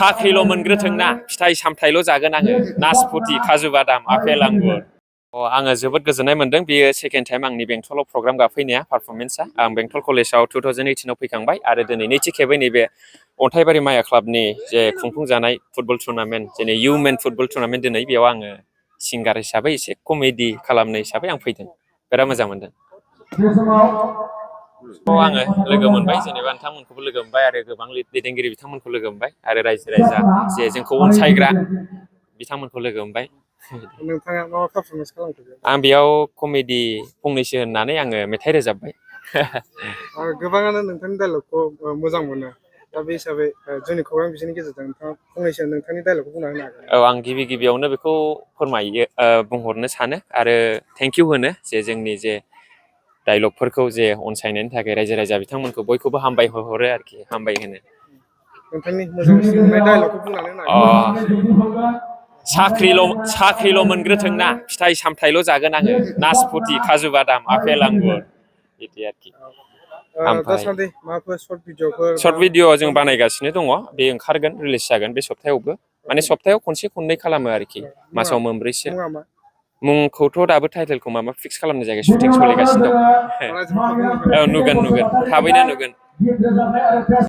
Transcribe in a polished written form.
साख्रिल' मोनग्रोथोंना फिथाइ सामथाइल' जागोन आङो नासपति काजु बादाम आपेल आंगुर आङो जोबोद गोजोननाय मोनदों बेयो सेकेन्ड टाइम आंनि बेंटलाव प्रग्राम गाफैनाया पारफरमेन्सआ आं बेंटल कलेजाव 2018आव फैखांबाय आरो दिनै नैथि खेबै नैबे अन्थाइबारि माया क्लाबनि जे खुंफुंजानाय फुटबल टुर्नामेन्ट जेनै इउमेन फुटबल टुर्नामेन्ट दिनै बेयाव आङो सिंगार हिसाबै एसे कमेडि खालामनो हिसाबै आं फैदों बिराद मोजां मोनदों आङो लोगो मोनबाय जेनेबा नोंथांमोनखौबो लोगो मोनबाय आरो गोबां दैदेनगिरि बिथांमोनखौ लोगो मोनबाय आरो रायजो राजा जे जोंखौ अनसायग्रा बिथांमोनखौ लोगो मोनबाय नोंथाङा मा पारफरमेन्स खालामखो आं बेयाव कमेडि फंनैसो होननानै आङो मेथाइ रोजाबबाय गोबाङानो नोंथांनि डायलगखौ मोजां मोनो दा बे हिसाबै जोंनि खौरां बिजोंनि गेजेरजों नोंथाङा फंनैसो नोंथांनि डायलगखौ बुंना होनो हागोन औ आं गिबियावनो बेखौ फोरमायो बुंहरनो सानो आरो थेंकिउ होनो जे जोंनि जे डायलगफोरखौ जे अनसायनायनि थाखाय रायजो राजा बिथांमोनखौ बयखौबो हामबाय हरो आरोखि हामबाय होनो नोंथांनि मोजांसिन मोननाय डायलगखौ बुंनानै होनो हागोन साख्रिल' मोनग्रोथोंना फिथाइ सामथाइल' जागोन आङो नासपति काजु बादाम आपेल आंगुर बिदि आरोखि ओमफ्राय दासान्दि माबाफोर सर्ट भिडिअ जों बानायगासिनो दङ बे ओंखारगोन रिलिज जागोन बे सप्तायावबो माने सप्तायाव खनसे खननै खालामो आरोखि मासाव मोनब्रैसो मुंखौथ' दाबो टाइटेलखौ माबा फिक्स खालामनाय जायाखै शुटिं सोलिगासिनो दं औ नुगोन थाबैनो नुगोन